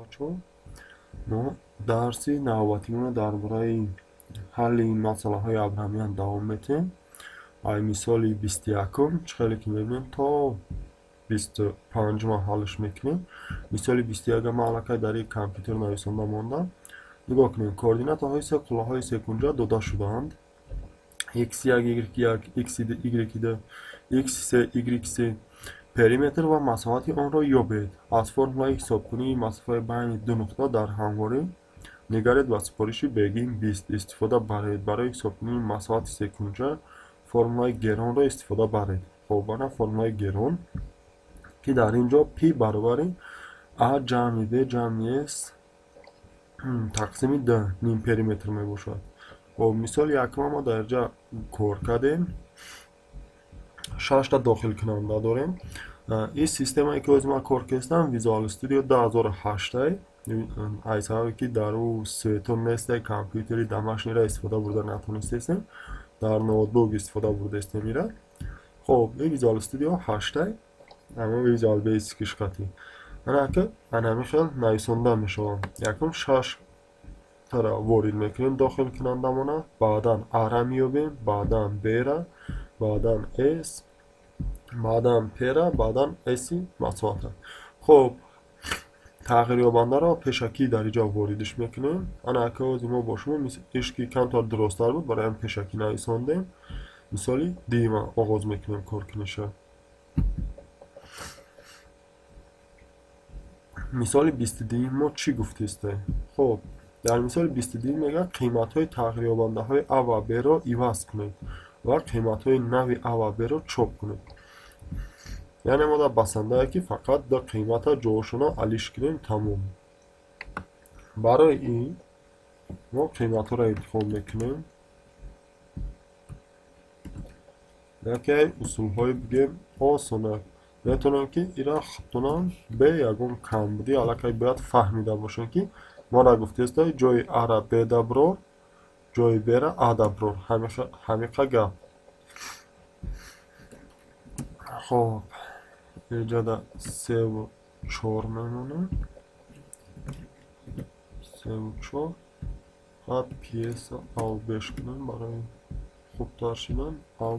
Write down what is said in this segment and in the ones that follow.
бачаҳо. Мо дарси навбатимонро дар бораи ҳалли масъалаҳои Абрамян давом метиҳем. Ай мисоли 21-ум, чӣ хеле ки мебинем, то 25-ма ҳаллш мекунем. Мисоли 21-а ман аллакай дар ин компютер нависонда мондам. Нигоҳ кунем, координатаҳои се қуллаҳои секунҷа дода шудаанд. x1, y1, x2, y2, x3, y3. Периметр ва масоҳати онро ёбед. Аз формулаи ҳисобкунии масофаи байни ду нуқта дар ҳамворӣ нигаред ва супориши Бегин 20 истифода баред. Барои ҳисобкунии масоҳати секунҷа формулаи Геронро истифода баред. Хоб, бана формулаи Герон, ки дар ин ҷо пи баробари а ҷамъи б ҷамъи с тақсими д ним периметр мебошад. Хоб, мисоли якума мо дар инҷа кор кардем. 6 та дохилкунанда дорем. Ин системае ки ҳозир ман кор кардам Visual Studio 2008, ай сабабе ки дар ӯ светон несте, компютери домашнира истифода бурда натонистестем, дар ноутбук истифода бурдаистем ира. Хоб, ин Visual Studio 8, ама Visual Basic шқати. Анака анами хел нависонда мешавам. Якум 6 тара ворид мекунем дохилкунандамона, баъдан А-ра меёбем, баъдан Б-ра, баъдан С, баъдан П-ра, баъдан С-и масоҳата. Хоб, тағйирёбандаро пешакӣ дар инҷо воридиш мекунем. Ана ака ҳозир мо бо шумо иш ки камтар дурусттар буд, барои ҳам пешакӣ нависондем. Мисоли дима оғоз мекунем коркуниша. Мисоли 22 мо чӣ гуфтисте? Хоб, дар мисоли 22 мегӯяд қиматҳои тағйирёбандаҳои А ва Б-ро иваз кунед ва қиматҳои нави А ва Б-ро чоп кунед. Яъне мо дар басандае ки фақат ду қимата ҷоашонро алиш кунем, тамом. Барои ин мо қиматҳоро интихоб мекунем. Яке усулҳои бигем осонак. Метавонем ки ира худтонам бе ягон камбудӣ аллакай бояд фаҳмида бошем, ки мо нагуфтеста ҷои А-ра Б да бирор, ҷои Б-ра А да бирор. Ҳамиқа гап. Хоб, инҷода 3 4 мемонем. 3 4 ва пьеса А Б кунем барои хубтар шудан А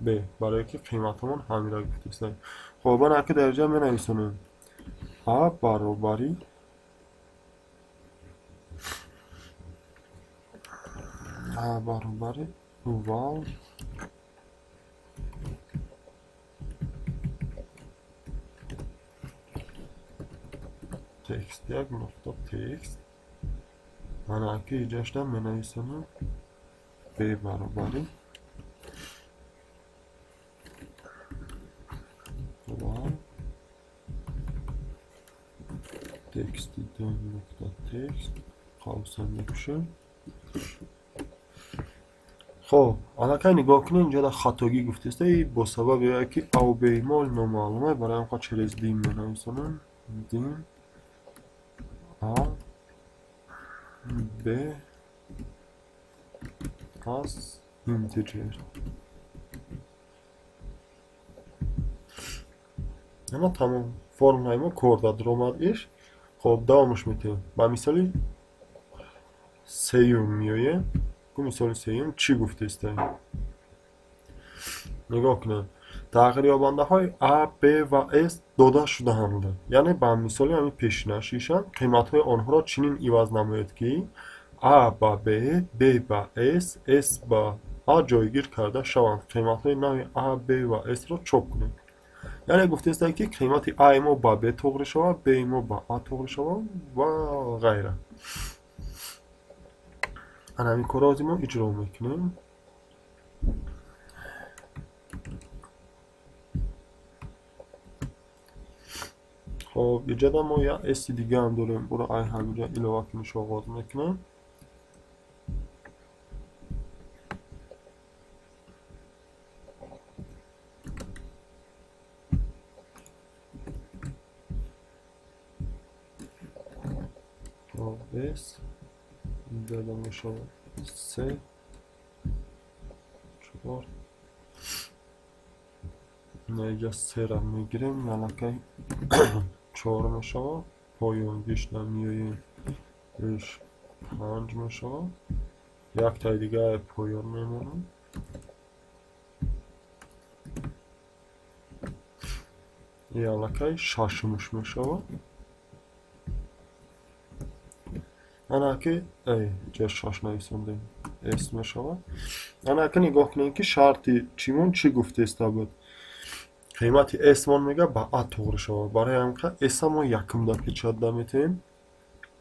Б, барои ки қиматамон ҳамира гуфтеста. Хоб, ман ака дар инҷа менависонем А баробари А баробари вал текст як нуқта текст. Ман ака инҷашда менависонам Б баробари вал тексти ду нуқта текст қавса мекушем. Хоб, аллакай нигоҳ кунед, инҷода хатогӣ гуфтеста, и бо сабаби ки А ва Б мо номаълума, барои ҳам через дим менависонам. Дим А Б аз integer. Ама тамом, формулаи мо кор дад омад иш. Хоб, давомаш метиҳем. Ба мисоли сеюм меоем. Ку мисоли сеюм чӣ гуфтеста? Нигоҳ кунед. Тағйирёбандаҳои А, Б ва С дода шудаанд. Яъне ба мисоли ҳамин пешинашишанд, қиматҳои онҳоро чунин иваз намоед, ки А ба Б, Б ба С, С ба А ҷойгир карда шаванд. Қиматҳои нави А, Б ва С-ро чоп кунед. Яъне гуфтеста, ки қимати А мо ба Б тоғри шавад, Б мо ба А тоғри шавад ва ғайра. Ана ҳамин корро ҳозир мо иҷро мекунем. Хоб, инҷода мо як С дига ҳам дорем, ӯро ай ҳаминҷа илова куниш оғоз мекунем. Хоб, С инҷода мешавад 3 4. Инҷа 3-ра мегирем, аллакай 4 мешавад. Поёнгишда меоем, иш 5 мешавад. Яктаи дига поён мемонам. И аллакай шашумш мешавад. Ана ки ҷа 6 нависондем, S мешавад. Ана ки нигоҳ кунем, ки шарти чимон чӣ гуфтеста буд. Қимати S мон мега ба А туғри шавад. Барои ҳамин S мо якумда печатда метавем.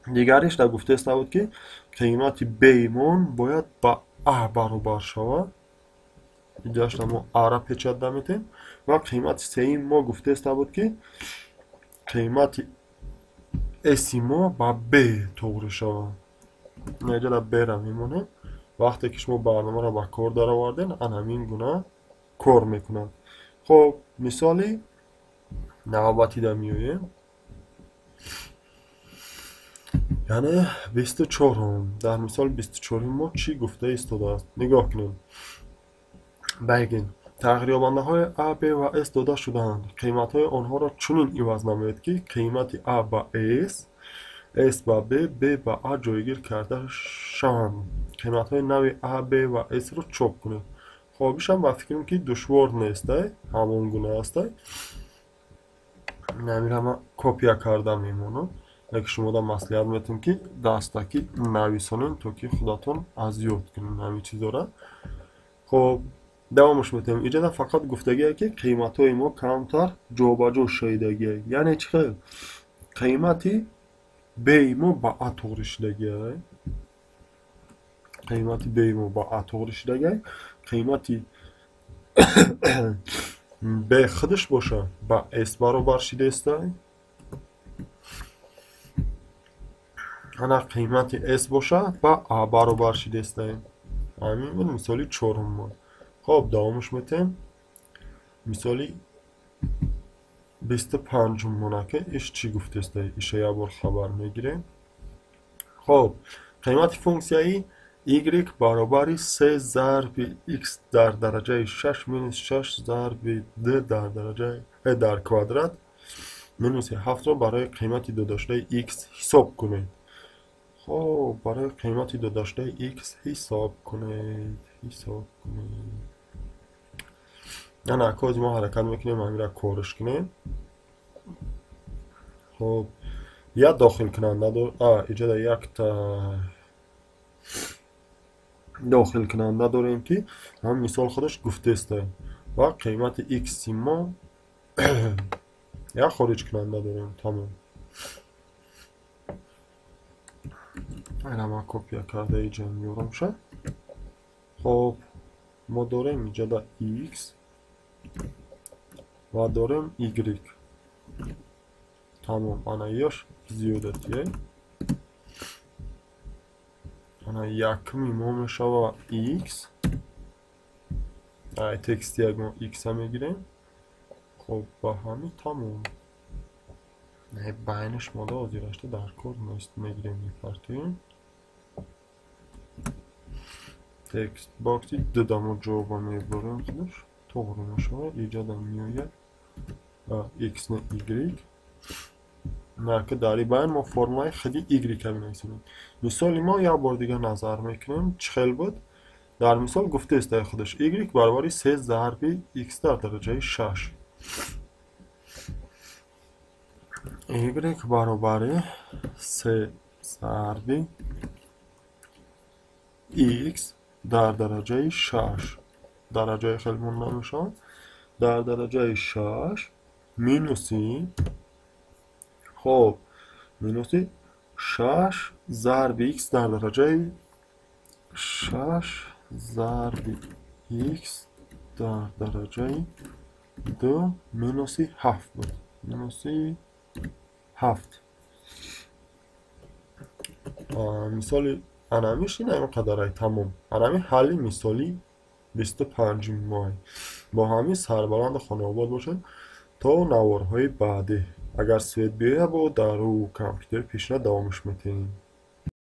Дигариш да гуфтеста буд, ки қимати B мон бояд ба А баробар шавад. Иҷашта мо А-ра печатда метавем. Ва қимати сеюм мо гуфтеста буд, ки қимати S мо ба B туғри шавад. Иҷада B-ра мемонем. Вақте ки шумо барномаро ба кор дароварден, ан ҳамин гуна кор мекунад. Хоб, мисоли навбатида меоем. Яъне 24-ум. Дар мисоли 24-ум мо чӣ гуфта истодааст? Нигоҳ кунем. Байгин. Тағйирёбандаҳои А, Б ва С дода шудаанд. Қиматҳои онҳоро чунин иваз намоед, ки қимати А ба С, С ба Б, Б ба А ҷойгир карда шаванд. Қиматҳои нави А, Б ва С-ро чоп кунед. Хоб, ишам ба фикрам, ки душвор нест, ҳамон гуна аст. Намира ман копия карда мемонам. Лекин шумода маслиҳат метавонем, ки дастакӣ нависонем, то ки худатон аз ёд кунед ҳамин чизора. Хоб, давомаш метавонем. Иҷода фақат гуфтагие, ки қиматҳои мо камтар ҷобаҷо шудагие. Яъне чӣ хел? Қимати Б мо ба А туғри шудагие. Қимати Б мо ба А туғри шудагие. Қимати Б худаш боша ба С баробар шудааст. Ана қимати С боша ба А баробар шудааст. Ҳамин буд мисоли чорум мо. Хоб, давомаш метавем. Мисоли 25-ум мона, ки иш чӣ гуфтааст? Иша як бор хабар мегирем. Хоб, қимати функсияи y баробари 3 зарби x дар дараҷаи 6 минус 6 зарби d дар дараҷаи дар квадрат минуси 7-ро барои қимати додашудаи x ҳисоб кунед. Хоб, барои қимати додашудаи x ҳисоб кунед, ҳисоб кунед. Ана акози мо ҳаракат мекунем ҳаминро кориш кунем. Хоб, як дохилкунанда дор, иҷода якта дохилкунанда дорем, ки ҳамин мисол худаш гуфтааст. Ва қимати x мо як хориҷкунанда дорем. Тамом. Ана ман копия карда иҷа меёрамша. Хоб, мо дорем иҷода x ва дорем y. Тамом, ана ёш зиёдатие. Ана якми мо мешава x. Ай тексти як мо x-а мегирем. Хоб, ба ҳамин тамом. Байнаш мода ҳозирашта дар кор нест, мегирем мепартоем. Текст бокси дудамо ҷоба мебарем, худаш тоғри мешавад. Иҷода меояд x на y. Наки дар ин байн мо формулаи худи y-ро менависем. Мисоли мо як бор дига назар мекунем, чӣ хел буд? Дар мисол гуфтааст дар худаш y баробари 3 зарби x дар дараҷаи 6. Y баробари 3 зарби x дар дараҷаи 6. Дараҷаи хеле монда мешавад. Дар дараҷаи 6 минуси, хоб, минуси 6 зарби x дар дараҷаи 6 зарби x дар дараҷаи 2 минуси 7 буд. Минуси 7. Мисоли анамиш ин ҳамин қадарай, тамом. Анами ҳалли мисоли 25 май. Бо ҳамин сарбаланду хонаобод бошед то наворҳои баъдӣ. Агар свет биёяд, бо дар рӯ компютер пешина давомаш метавем.